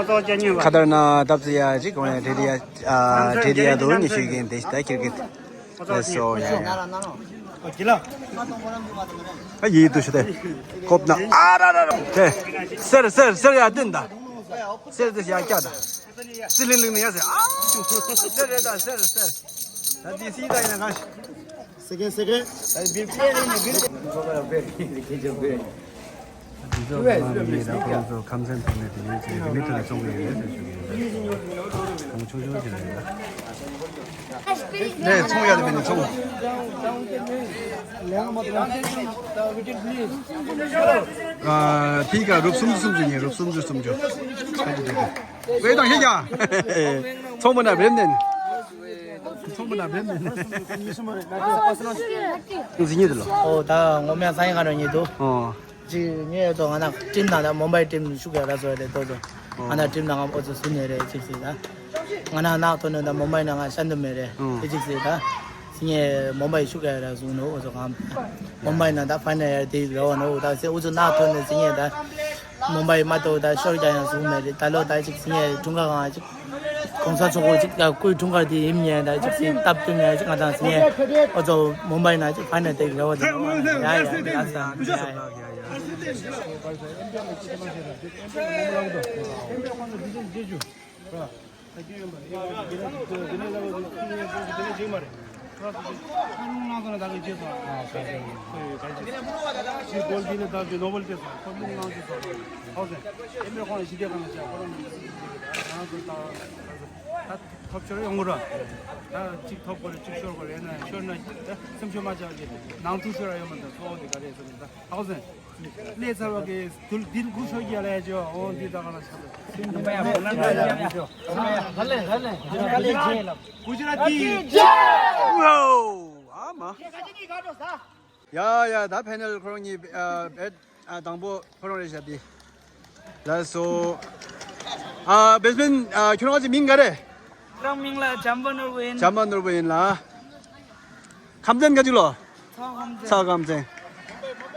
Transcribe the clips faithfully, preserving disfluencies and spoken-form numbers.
ཁ་དར་ན་ཏབ་ཙི་ཡ་ཅིག་གོང་ཡ་ཏྲེ་ཏི་ཡ་ཨ་ཏྲེ་ཏི་ཡ་དོ་ཉི་ཤུ་གིན་དེ་ཤི་ད་ཁིར་གི་ལ་སོ་ཡ་ཡ། ཨ་ཡི་དུ་ཤི་དེ་ཀོབ་ན་ཨ་ར་ར་ར་དེ་སེར་སེར་སེར་ཡ་ཏིན་ད་སེར་དེ་ཡ་ཀྱ་ད་སི་ལིང་ལིང་ནི་ཡ་སེ་ཨ་སེར་རེ་ད་སེར་སེར་ད་དེ་སི་ད་ཡིན་ན་ག་ཤི། Second, second. དེ་ཚོ་ཁམས་ཚན་ཐོག་ནས་དེ་ཡོད་ཚེ་དེ་མི་ཐོག་ནས་བཙོང་གི་ཡོད་ཟེར་ཞུ་གི་ཡོད། ཁོང་ཆུང་ཆུང་ཅིག་རེད་ལ། ནས་ཚོང་ཡ་དེ་མིན་ཚོང་། ཨ་ཕི་ཀ་རུབ་སུམ་ཅུ་སུམ་ཅུ་ཉེ་རུབ་སུམ་ཅུ་སུམ་ཅུ། ཨེ་དང་ཧེ་ཡ། ཚོང་མ་ན་བེམ་ནན། ཚོང་མ་ན་བེམ་ནན། འཛིན་ཉེ་དུ་ལ། ཨོ་ད་ངོ་མ་ས་ཡ་ག་ར་ཉེ་དུ། ཨོ། ཅི་ངས་ཡོད་དོ་ང་ན་ཊིམ་ནང་ད་མུམ་བྷའི་ཊིམ་ཤུགས་ཡག་ར་བཟོ་ཡ་རེད་དོ་དོ། ང་ན་ཊིམ་ནང་ཨོ་ཚོ་སུ་ནས་རེད་ཅིག་ཟེར་ད། ང་ན་ནག་ཐོན་ནོ་ད་མུམ་བྷའི་ནང་ང་ཤན་དུ་མེད་རེད་དེ་ཅིག་ཟེར་ད། ངས་མུམ་བྷའི་ཤུགས་ཡག་ར་བཟུང་ནོ་ཨོ་ཚོ་གང་། མུམ་བྷའི་ནང་ད་ཕའི་ནལ་ཡར་དེ་རེད་ནོ་ད་ཟེར་ཨོ་ཚོ་ནག་ཐོན་ནོ་ཟེར་ངས་ད། མུམ་བྷའི་མ་གཏོགས་ད་ཤོར་རྒྱག་ཡང་བཟུང་མེད་རེད་ད་ལོ་ད་ཅིག་ཟེར་ངས་འཁྲུངས་སྐར་གང་ཅིག་གོང་ས་མཚོ་སྐོར་ཅིག་ད་སྐུའི་འཁྲུངས་སྐར་དེ་ཡིན་ཉན་ད་ཅིག་སེམས་སྟབས་བསྟུན་ཡ་ཅིག་ང་དང་ཟེར་ཨོ་ཚོ་མུམ་བྷའི་ན་ཅིག་ཕ་ནས་དེ་རེ་བ་དེ་ཡ་ཡ་ཡ་ཡ་ཡ། ཐོབ་ཤོར་ཡོང་གི་ར། ད་གཅིག་ཐོབ་དགོས་རེད་གཅིག་ཤོར་དགོས་རེད་ན་ཤོར་ན་སེམས་ཤུགས་མ་ཆག་གི་ནང་འཁྲུག་ཤོར་ཡོང་མ་ད་གཙོ་བོ་དེ་ག་རེད་ཟེར་ན་ད་ཧའོ་ཟེར་ལས་ཚར་བ་གི་དུལ་དིལ་ཁུ་ཤོར་གྱི་ལས་ཅོ་འོ་འདི་ད་ག་ལ་ཆག་གུ་ཇི་ར་ཏི། ཨ་མ། ཡ་ཡ་ད་ཕེ་ནལ་ཁོ་རང་གཉིས་ཨ་བེད་ཨ་དང་པོ་ཁོ་རང་རེད་ཤག་དེ། ལགས་སོ། ཨ་བེས་མེན་ཨ་ཁྱོད་རང་གི་མིང་ག་རེ། ཁོ་རང་མིང་ལ་བྱམས་པ་ནོར་བུ་ཡིན། བྱམས་པ་ནོར་བུ་ཡིན་ལ། ཁམས་ཚན་ག་ཅིག་ལོ། ཚ་ཁམས་ཚན།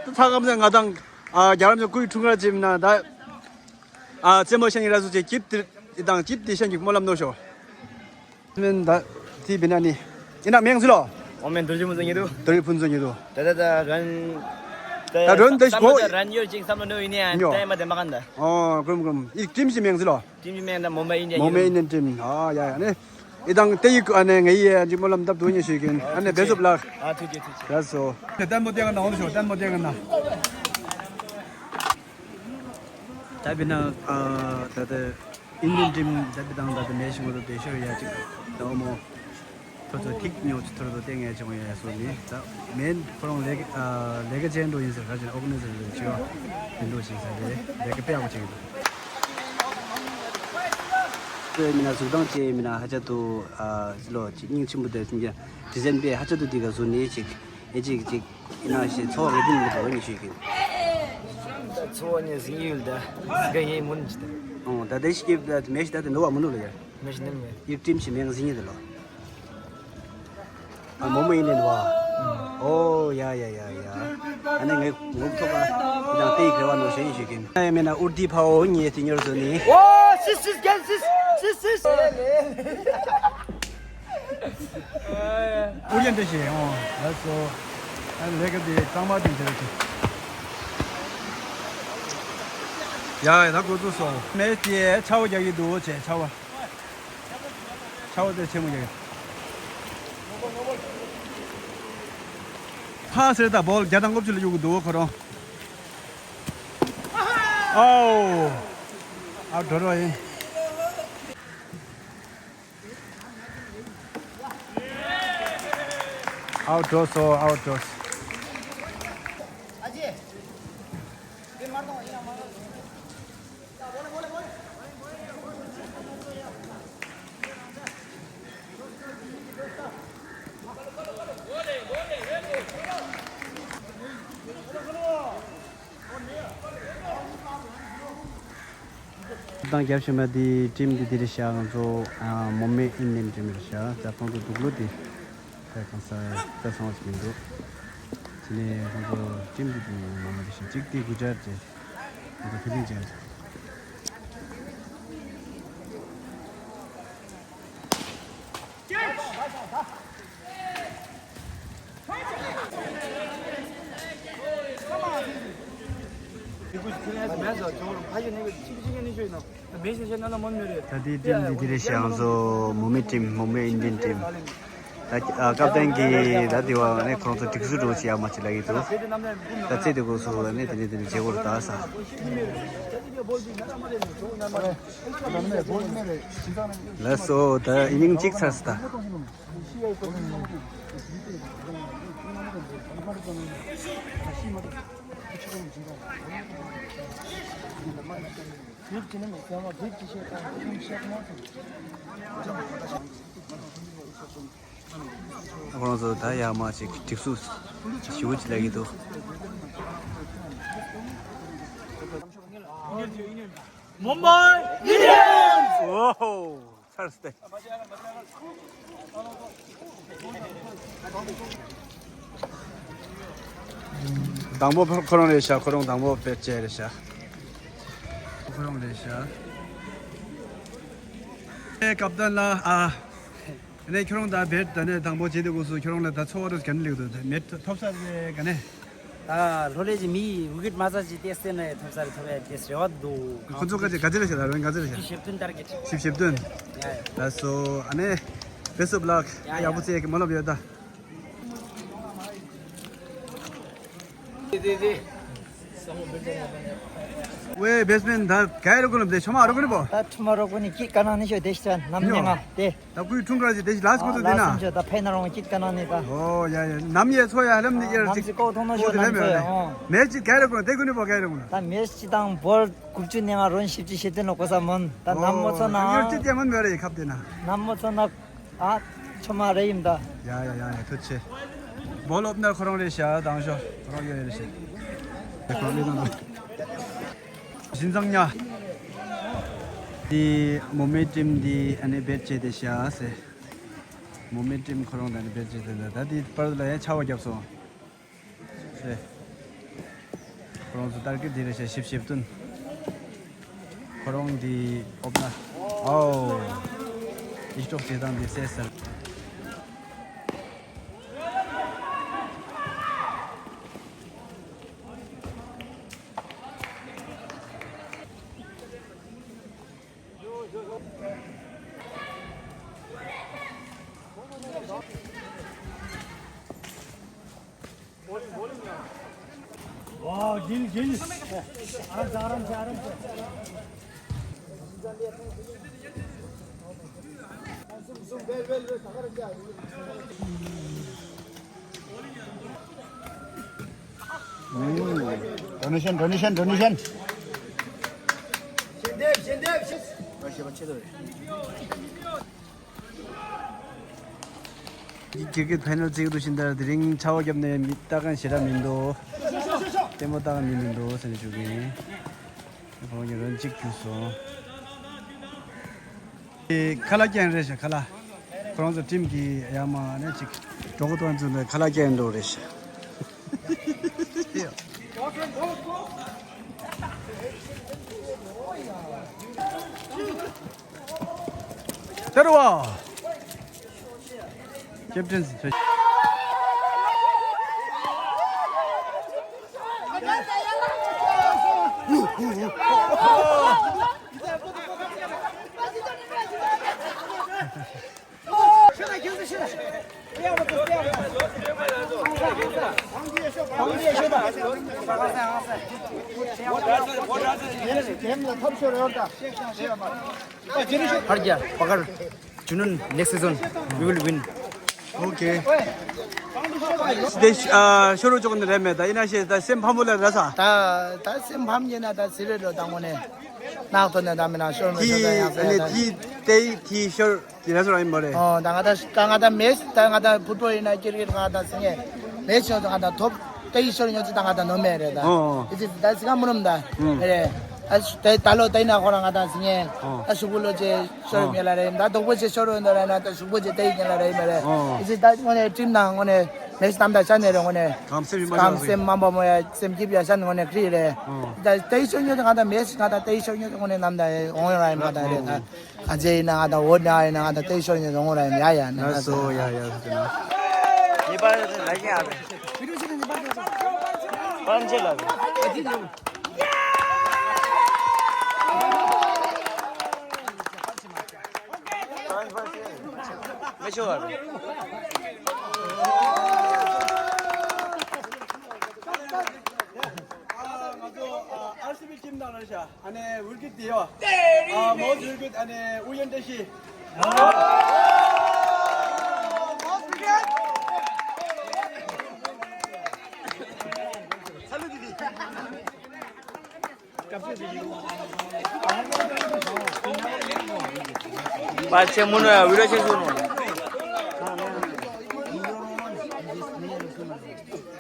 ཚ་ཁམས་ཚན་ང་དང་ཨ་རྒྱལ་རབས་ཀྱི་སྐུའི་འཁྲུངས་སྐར་ཅིག་ན་ད། ཨ་རྩེད་མོ་ཤན་གྱི་ར་སུ་ཅེ་ཀིབ་ཏི་དང་ཀིབ་ཏི་ཤན་གྱི་སྨོན་ལམ་ནོ་ཤོ། མེན་ད་ཏི་བི་ན་ནི། ཨི་ན་མེང་ཟི་ལོ། ཨོ་མེན་དུར་ཇི་མུ་ཟི་ཉི་དུ། དུར་ཕུན་ཟི་ཉི་དུ། ད་ད་ད་རན། ད་རན་ད་ཤི་གོ། རན་ཡོད་ཅིག་བསམ་བློ་ནོ་ཡིན་ནི་ཨ་ཉོ། ད་ཡ་མ་དེ་མ་གན་ད། ཨོ་ཀྲུམ་ཀྲུམ་ཨི་ཀྲིམ་ཞི་མེང་ཟི་ལོ། ཀྲིམ་ཞི་མེང་ད་མོམ་བྷའི་ཨིན་ཌི་ཡ་མོམ་བྷའི་ཨིན་ཌི་ཡ་ཀྲིམ་ཨ་ཡ་ཡ་ནི། ཨི་དང་ཏེ་ཡི་ཨ་ནེ་ངའི་ཡ་ཅིག་སྨོན་ལམ་བཏབ་དུ་ཉི་ཤེས་ཀྱིན་ཨ་ནེ་བེ་སུབ་ལགས། ཨ་ཐུགས་རྗེ་ཐུགས་རྗེ། ལགས་སོ། ཏན་མོ་ཏན་ག་ན་འོང་ཤོ་ཏན་མོ་ཏན་ག་ན། ད་བི་ན་ཨ་ད་ད་ཨིན་ཌི་ཡན་ཊིམ་ད་བི་དང་ད་ད་མེ་ཤི་ངོ་ད་དེ་ཤོར་ཡ་ཅིག་ད་མོ་ཐོ་ཚོ་ཐིག་ཉོ་ཚོ་ཐོར་ཚོ་ཏེ་ངས་ཅིག་ཡ་སོ་ནི་ད་མེན་ཁོ་རང་ལས་ཀ་ཨ་ལས་ཀ་ཅན་འགྲོ་ཡིན་ཟེར་ག་ཅིག་ཨོ་ག་ནི་ཟེར་ལས་ཅིག་ཡོ་ཡིན་འགྲོ་ཅིག་ཟེར་རེད་ལས་ཀ་དཔེ་ཡག་པོ་ཅིག་ཡིན་འདུག་ཚོས་མི་ན་གཟུགས་སྟངས་ཅེས་མི་ན་ཧ་ཅང་དུ་ཨ་ལོ་ཅིག་སྙིང་ཆེན་པོ་དེ་སེམས་ཅན་དྲི་ཟན་པས་ཧ་ཅང་དུ་དེ་ག་བཟོ་ནི་ཅིག་ཨེ་ཅིག་ཅིག་ཡིན་ན་ཞེས་ཚོར་བ་རེ་ལྡན་གྱི་འགྲོ་བ་ཉི་ཤུ་ཡིན། ཚོར་བ་ཉེ་ཟིང་ཡུལ་ད་ག་ཡེ་མུན་ཅི་ད། ཨོ་ད་དེ་ཤི་ཀེབ་ད་མེ་ཤི་ད་དེ་འགྲོ་བ་མི་འདུག་ལ་ཡ། མེ་ཤི་ནི་མེ། ཡིག་ཀྲིམ་ཤི་མེང་ཟིང་ཡི་ད་ལོ། ཨ་མོ་མོ་ཡིན་ནི་བ། ཨོ་ཡ་ཡ་ཡ་ཡ། ཨ་ནི་ངས་ངུག་ཐོག་ག་ཡང་ཏེ་ཡིག་རེ་བ་ནོ་ཞེ་ཡིན་ཞུ་གིན། ཨ་ཡ་མེ་ན་ཨུར་ཏི་ཕ་ཨོ་ཉེ་ཏི་ཉོར་ཟོ་ནི། ཨོ་སིས་སིས་གན་སིས་སིས་སིས། ཨུ་རྒྱན་བཀྲ་ཤིས། ཨོ་ལགས་སོ། ཨ་ལས་ཀ་དེ་གཙང་མ་དེ་འདིར་ཅིག་ཡ་ཡ་ད་འགོ་བཙུགས་སོང་། མེ་དེ་ཆར་པ་རྒྱག་གི་འདུག་ཅེས་ཆར་པ། ཆར་པ་དེ་ཆེན་མོ་རྒྱག་གི། ཕ་སེར་ད་བོལ་བརྒྱ་དང་ལྔ་བཅུ་ལ་གཡུག་གི་འདུག་ཁོ་རང་། ཨའོ། ཨ་འགྲོ་རོགས་ཡིན། ཨའོ་འགྲོ་སོ་ཨའོ་འགྲོ་སོ། དང་རྒྱབ་བཞིན་པ་འདི་ཊིམ་འདི་འདི་རེད་ཤག་ང་ཚོ་ཨ་མོ་མེ་ཨིན་ཌི་ཡན་ཊིམ་རེད་ཤག་ད་ཁོང་ཚོ་དུག་ལོ་འདི་ད་གང་ས་ད་སོང་བ་ཞིག་མི་འདུག་དེ་ནས་ཁོང་ཚོ་ཊིམ་འདི་འདི་མོ་མེ་རེད་ཤག་གཅིག་འདི་གུ་ཇར་རེད། ཁོང་ཚོ་ཕི་ལིང་ཅན་རེད། ད་དེའི་ཊིམ་འདི་འདི་རེད་ཤག་ང་ཚོ་མོ་མི་ཊིམ། མོ་མི་ཨིན་ཌི་ཡན་ཊིམ། ད་ཨ་ཀབ་ཏན་གྱིས་ད་དེ་བ་ནས་ཁོང་ཚོ་སྒྲིག་སྲོལ་འདྲ་བོ་ཞིག་ཡར་མར་ཅིག་ལབ་ཀྱི་འདུག་ད་རྩེད་དེ་སྒོ་སུ་ནས་དེ་ནས་དེ་ནས་བྱེད་དགོས་རེད་ད་ས། ལགས་སོ། ད་ཨིན་ནིང་གཅིག་ཚར་སོང་ད། ཁོང་ཚོ་ད་ཡར་མར་ཅིག་སྒྲིག་སྲོལ་ཞེ་པོ་ཅིག་ལབ་ཀྱི་འདུག་མུམ་བྷའི་ཨིན་ཌི་ཡན། ཨོ་ཧོ། ཚར་སྟེ། དང་པོ་ཁོ་རང་རེད་ཤག་ཁོ་རང་དང་པོ་བེད་སྤྱད་རེད་ཤག་ཁོ་རང་རེད་ཤག་ཨེ་ཀབ་ཏན་ལགས་ཨ། ནས་ཁྱོད་རང་ད་བེད་ད་ནས་དང་པོ་བྱེད་དུས་སྐབས་སུ་ཁྱོད་རང་ལ་ད་ཚོར་བ་དེ་ག་འདྲ་སླེབས་འདུག་ད་མེད་ཐོབ་ས་རེད་ག་ནས། ད་ལྷོ་ལས་ཀྱི་མི་ཝི་ཀེཊ་མ་རྩ་ཅིག་ཏེ་སྟེ་ནས་ཐོབ་ས་རེད་ཐོབ་ཡ་དེ་རེ་བ་འདུག་ཁོ་ཚོ་ག་ཚོད་ག་ཚོད་རེད་ཤག་ད་རོན་ག་ཚོད་རེད་ཤག་བཞི་བཅུ་ཞེ་བདུན་ཏར་གེཊ། བཞི་བཅུ་ཞེ་བདུན། ཡ་ཡ། ལགས་སོ། ཨ་ནེ། Best of luck. ཡ་ཡ། ཡག་པོ་བྱེད་ཀྱི་མ་ལབ་ཡོད་ད། དེ་དེ་དེ། ཝེ་བེ་སི་མེན་ད་ག་ཡ་རོ་ཀུ་ནི་དེ་ཆོ་མ་རོ་ཀུ་ནི་པོ། ད་ཆོ་མ་རོ་ཀུ་ནི་ཀི་ཀ་ནང་ནི་ཤོ་དེ་ཤ་ནམ་ཉོ། ཉེ་ང་དེ། ད་ཀུའི་ཁྲུང་ཀ་ཅི་དེ་ལ་སྐོ་ཏོ་དེ་ན། ལ་སུམ་ཆོ་ད་ཕེ་ན་རོང་ཀི་ཀ་ནང་ནི་ད། ཨོ་ཡ་ཡ་ནམ་ཡ་ཚོ་ཡ་ལམ་ནི་ཡར་ཅིག་ཅིག་ཀོ་ཐོང་ནོ་ཤོ་ནམ་ཚོ་ཡ་ཨོ། མེ་ཅི་ག་ཡ་རོ་ཀུ་ནི་དེ་ཀུ་ནི་པོ་ག་ཡ་རོ་ཀུ་ནི། ད་མེ་ཅི་དང་བོལ་དགུ་བཅུ་ནི་ང་རོན་བཞི་བཅུ་ཞེ་བདུན་ལ་གོ་ས་མོན་ད་ནམ་མོ་ཚོ་ན། ཡོར་ཅི་ཏེ་མོན་མེ་རེ་ཁབ་དེ་ན། ནམ་མོ་ཚོ་ན། ཨ། ཆོ་མ་རེ་ཡིན་ད། ཡ་ཡ་ཡ་ཡ་ཐུགས་རྗེ་ཆེ། བོལ་ཨོབ་ནར་ཁོ་རང་རེད་ཤག་དང་ཤོ་ཁོ་རང་ཡོད་རེད་ཤག་དེ་ཁོ་རང་ལས་དང་། ཞིན་ཙང་ཉ། དེ་མོ་མེ་ཊིམ་དེ་ཨ་ནི་བེད་སྤྱད་དེ་ཤག་ཟེར། མོ་མེ་ཊིམ་ཁོ་རང་དང་ཨ་ནི་བེད་སྤྱད་དེ་ད་ད་དེ་པར་ལ་ཡང་ཆར་པ་བརྒྱབ་སོང་། ཨེ། ཁོ་རང་ཚོ་ཏར་གེཊ་འདི་རེད་ཤག་བཞི་བཅུ་ཞེ་བདུན། ཁོ་རང་འདི་ཨོབ་ན། ཨའོ། ཡིག་ཐོག་བྱེད་སྟངས་འདི་གསལ་གསལ། ཝའོ། གིལ་གིལ། ཨ་རམ་ས་ཨ་རམ་ས་ཨ་རམ་ས། Donation, donation, donation. ཀིར་ཀེཊ་ཕའི་ནལ་རྩེ་གི་འདུག་ཤིན་ཏུ་དེ་རིང་ཆར་པ་བརྒྱབ་ནས་མི་ལྟ་མཁན་ཞེ་དྲག་མི་འདུག་ལྟད་མོ་ལྟ་མཁན་མི་མི་འདུག་ཟེར་ནས་ཞུ་གི་ཡིན། ཁོང་གི་རོན་གཅིག་གྱུར་སོང་། ཨེ་ཁ་ལག་སྐྱེལ་རེད་ཤག་ཁ་ལག་ཁོ་རང་ཚོ་ཊིམ་གྱི་ཡར་མར་ནས་ཅིག་གྲོགས་པོ་ཚོ་ནས་ཁ་ལག་སྐྱེལ་འགྲོ་རེད་ཤག་ད་རུ་བ། ཀེབ་ཏན་སི་ཚོ། ཕར་རྒྱག་པ་གར། ཇུ་ནུན། next season we will win. Okay. དེ་ཤོར་བ་ཅོག་ནི་རེད་མེད་ད་ཡིན་ན་ཤེས་ད་སེམས་ཕམ་པོ་ལ་ར་ས། ད་ད་སེམས་ཕམ་ཡིན་ན་ད་སི་རེད་ལོ་ད་ངོ་ནས་ནག་ཐོ་ནས་ད་མི་ན་ཤོར་མི་ཤོར་ད་ཡང་ཟེར་ད། དེ་དེ་ཤོར་དེ་ར་སོ་ར་ཡིན་མོ་རེད། ཨོ་ད་ང་ད་ད་ང་ད་མེ་ད་ང་ད་ཕུཊ་བོལ་ཡིན་ན་ཀིར་ཀེཊ་ང་ད་སི་ངེ་མེ་ཤོར་ད་ང་ད་ཐོབ་དེ་ཡི་ཤོར་ཉོ་ཚི་ད་ང་ད་ནོ་མེ་རེད་ད། ཨོ་ཨི་ཚི་ད་སི་ང་མུ་རུམ་ད་རེད། ད་ད་ལོ་ད་ཡིན་ན་ཁོ་རང་ང་ད་སི་ངེ་ད་ཤུག་པོ་ལོ་ཅེ། ཤོར་ཡོད་ལ་རེད། ད་དོག་པོ་ཆེ་ཤོར་ཡོད་ལ་རེད། ད་ཤུག་པོ་ཆེ་དེ་ཡིན་ལ་རེད་མ་རེད། ཨོ། ཨི་ཙི་ད་དངོས་གནས་ཊིམ་ནང་དངོས་གནས་མེ་སི་གཏམ་ད་ཤ་ནས་རེད། དངོས་གནས་གང་སེམས་ཡིན་པ་གང་ཤ་སེམས་མ་འབའ་མོ་ཡ་སེམས་སྐྱིད་ཡ་ཤ་ནས་དངོས་གནས་ཁྲིད་རེད། ཨོ། ད་དེ་ཤོར་ཉོ་ང་ད་མེ་སི་ང་ད་དེ་ཤོར་ཉོ་དངོས་གནས་ནམ་ད་འོང་ཡོད་ར་ཡིན་མ་ད་རེད། ད་ག་ཚེ་ཡིན་ན་ང་ད་འོ་ན་ཡིན་ན་ང་ད་དེ་ཤོར་ཉོ་འོང་ར་ཡིན་ཡ་ཡ་ན་ད་སོ་ཡ་ཡ་ཟེར་ན། ཉེས་པ་ལ་ཡ་རེད། པར་འཇལ་ལ་རེད། ཡ། མེ་ཤོ་བར། ང་ཚོ་ཨར་སི་བི་ཊིམ་ནང་ལ་ཤ་ཨ་ནེ་ཝིར་ཀིད་དེ་ཡོ། མོ་ཝིར་ཀིད་ཨ་ནེ་ཨུ་ཡོན་ཏེ་ཤི། པ་ཆེ་མུ་ནོ་ཡ་བི་ར་ཆེ་སུ་ནོ།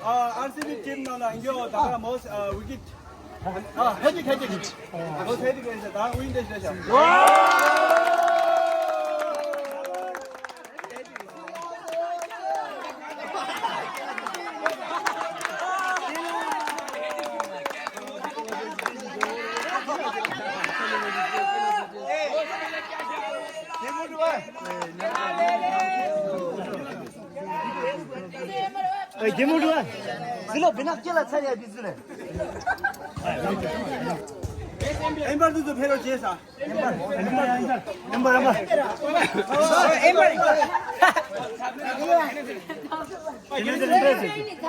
ཨ་ཨར་སི་བི་ཊིམ་ནང་ལ་ཡོ་ད་ག་མོ་ཝིར་ཀིད། ཨ་ཧེ་ཏིག་ཧེ་ཏིག་ཨ་ཧེ་ཏིག་ཨེ་ད་ཝིན་ཏེ་ཤ་ཤ། ཨེ་རྒྱལ་མོ་འགྲོ། སི་ལོ་བི་ནག་སྐྱེ་ལ་ཚ་ཡ་བི་ཟུ་རེ། ཨེམ་པར་དུ་དུ་ཕེ་རོ་ཇེ་ས། ཨེམ་པར་ཨེམ་པར་ཨེམ་པར།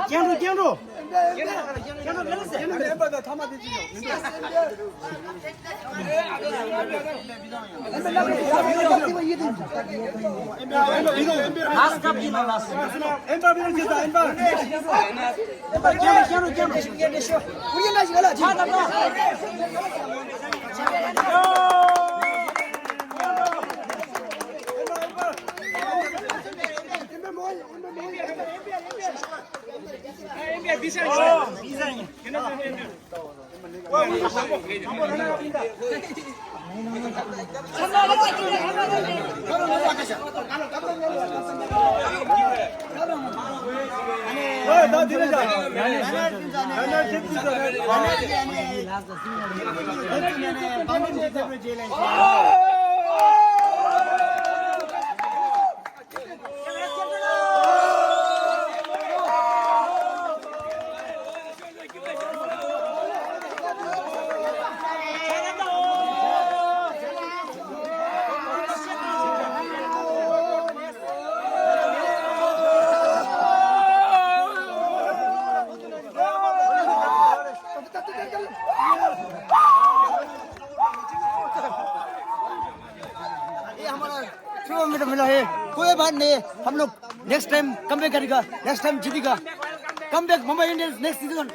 ཀྱང་འགྲོ་ཀྱང་འགྲོ། ཨེམ་པར་ད་ཐ་མ་དེ་ཅི་ནོ། ये हमारा थ्रो में तो मिला है। कोई बात नहीं, हम लोग नेक्स्ट टाइम कम बैक करेगा, नेक्स्ट टाइम जीतेगा। Come back Mumbai Indians next season.